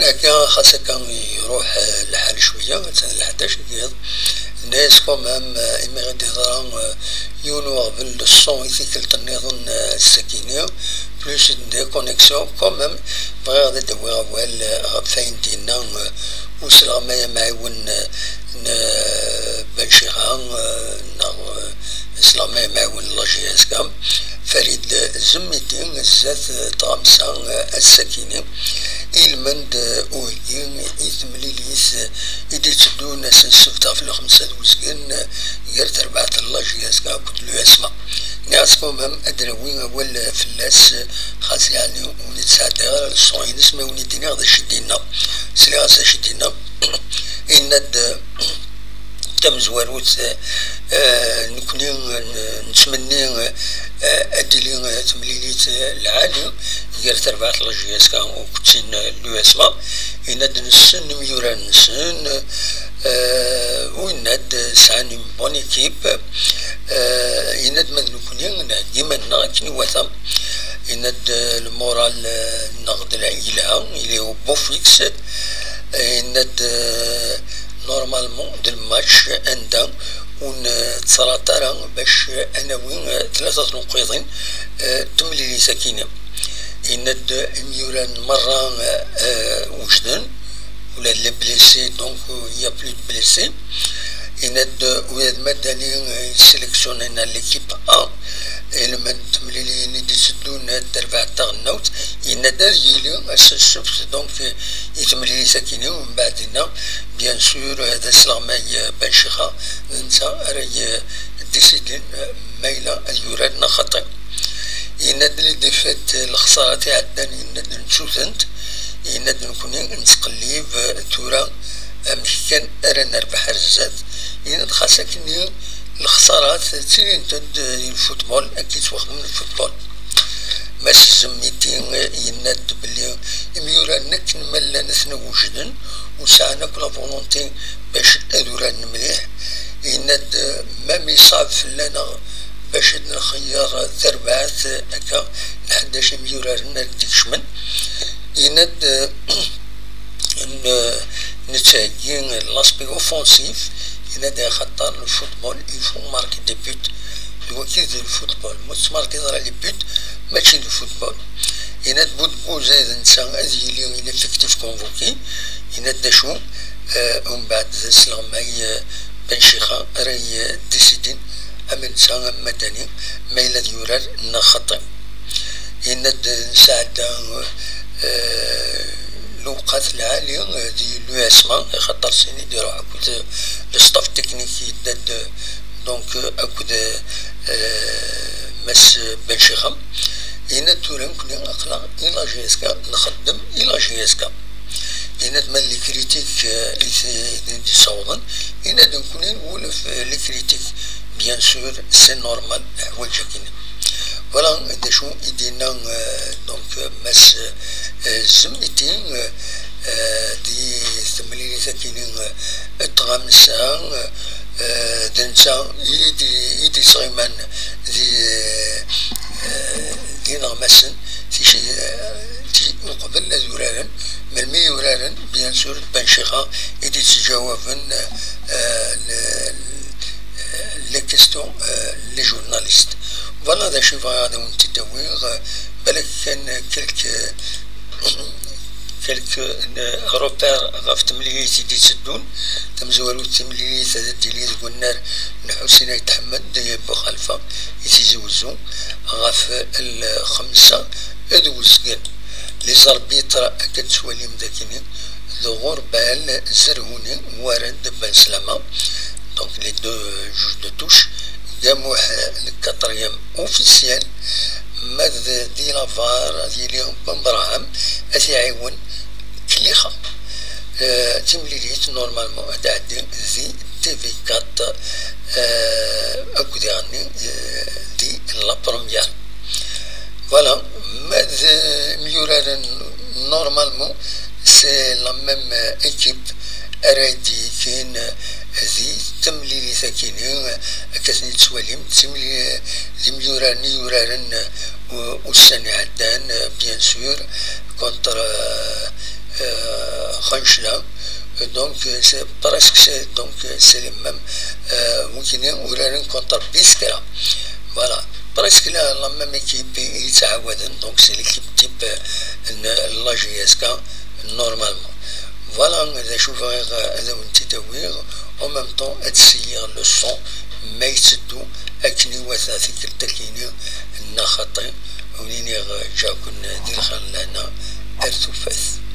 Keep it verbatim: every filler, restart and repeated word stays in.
Akka, xas akka iruḥ, eh, lḥal cwiya, atan leḥdac n yiḍ. Nna-yas quand même, eh, imi i d-yeḍra, eh, yiwen uɣbel n ṣṣun i tikkelt nniḍen, eh, ass-agi-nni, plus une déconnexion, quand même, bɣiɣ ad d-awiɣ awal, eh, ɣef wayen d-yenna, eh, usleɣmay amɛiwen, eh, n, eh, Ben Chiha, eh, neɣ, eh, usleɣmay amɛiwen n la J S K, Farid Zemmiti, zdat, eh, tɣamsa, eh, ass-agi-nni, ilmend, eh, uheggi i temlilit, eh, i d-itteddun ass n ssebt ɣef lxemsa d uzgen, eh, gar terbaɛt n la J S K akked l'U S M A. Nniɣ-as quand même ad d-nawi awal, eh, fell-as, eh, xas yeɛni ur d-sɛeddayeɣ ara leṣṣun-ines, ma wen-d-iniɣ d acu i d-yenna. Sliɣ-as acu i d-yenna. Yenna-d, eh, tamezwarut, eh, nekni n-, nettmenni, eh, ad d-tili, eh, temlilit, eh, lɛali gar terbaɛt n la J S K akked tin, eh, l'U S M A. Yenna-d nessen imyurar-nsen, eh, u yenna-d sɛan une bonne équipe, eh, yenna-d ma d nekni nheggi iman-nneɣ akken iwata. Yenna-d, eh, le moral, eh, nneɣ d la-, yelha, il est au beau fixe. Eh, yenna-d, eh, normalement d lmatch anda ur nettrat ara bac ad nawi, eh, tlata tnukkiḍin, eh, d temlilit akkin. Yenna-d imyurar merra, eh, wejden, ula d les blessés, donc, euh, il y a plus de blessés. Yenna-d, euh, ula d madani, euh, sélectionné na l'équipe A, ilmend temliliyin i d-itteddun, euh, d terbaɛt taɣelnawt. Yenna-d ad yili ass n ssebt, donc, euh, i temlilit akkin-nni, mbeɛd-inna, bien sûr, euh, d asleɣmay, euh, Ben Chiha, d netta ara y-, décidin, euh, ma yella ad yurar neɣ xaṭi. Yenna-d les défaites, lexsarat iɛeddan, yenna-d nettu-tent, yenna-d nekkni nettqellib, eh, tura amek kan ara nerbeḥ ar zdat. Yenna-d xas akkenni lexsarat ttilint-d di lfutbol, akka yettwaxdem lfutbol. Mass Zemmiti, eh, yenna-d belli imyuraren akken ma llan atni wejden, u sɛan akk la volonté bac ad uraren mliḥ. Yenna-d, eh, même yeṣɛeb fell-aneɣ bac ad nxeyyer tarbaɛt, eh, akka n ḥdac imyuraren ara d-ikecmen. Yenna-d, eh, n-, nettheggi l'aspect offensif, yenna-d axaṭer le football, il faut marquer des buts. D wagi d lfutbol, ma ur tettmarkiḍ ara les buts, mačči d lfutbol. Yenna-d Boudbouzé d netta ad yili ineffectif convoqué, yenna-d d acu, eh, umbeɛd d asleɣmay, eh, Ben Chiha ara yeddisidin am netta am Madani, ma yella ad yurar neɣ xaṭi. Yenna-d nesɛedda, eh, lewqat lɛali, eh, di l'U S M A, axaṭer sin i d-iruḥ akked le staff technique yedda-d, donc, eh, akked, eh, Mass Ben Chiha. Yenna-d tura nekkni aql-aɣ i la J S K, nxeddem i la J S K. Yenna-d ma d les critiques, eh, i t-, i t-id-yessawḍen, yenna-d nekkni nwulef, eh, les critiques. Bien sûr, c'est normal, leḥwayeǧ akkin. Voilà d acu i d-yenna, euh, donc, euh, Mass, euh, Zemmiti, euh, euh, di temlilit akkin, euh, n tɣamsa, euh, d netta i d-, i d-yesɣiman di, euh, d ineɣmasen, tici-, euh, ti-, uqbel ad uraren, melmi i uraren, bien sûr, d Ben Chiha i d-yettǧawaben, euh, le-, les questions, euh, les journalistes. Voilà d acu i bɣiɣ ad awen-t-id-awiɣ, euh, balak kan quelques, quelques, euh, repères ɣef temlilit i d-itteddun. Tamezwarut timlilit ad d-tili deg unnar n Ḥusin Ayt Ḥmed di Buxalfa i Tizi Wezzu ɣef lxemsa d uzgen. Les arbitres akka d-tettwalim dagini d Ɣurbal Zerhuni, Wared Ben Slama, donc les deux juges de touche, Gamuḥ le quatrième officiel, ma d di la var ad yili Ben Braham, ad t-iɛiwen Klixa. Euh, timlilit normalement ad tɛeddi di T V quatre, euh, akked iɣenni, euh, di la première. Voilà, ma d imyuraren normalement c'est la même, euh, équipe ara d-yekkin, euh, di temlilit akkin-nni, euh, akka ten-id-tettwalim, d timli-, d imyuraren i yuraren, euh, u-, ussan iɛeddan, euh, bien sûr, contre, euh, euh, Khanchla. Donc, euh, c'est presque, c'est, donc, euh, c'est les mêmes, euh, wikini uraren contre Biskra. Voilà, presque la, la même équipe i yettɛawaden, donc c'est l'équipe type, euh, n la J S K, normalement. Voilà, d acu bɣiɣ, euh, ad awen-t-id-awiɣ, en même temps ad sliɣ le son ma yetteddu akken iwata tikkelt-agi-ni, neɣ xaṭi. Wen iniɣ, euh, ǧǧaɣ-ken di lxir n lehna, ar tufat.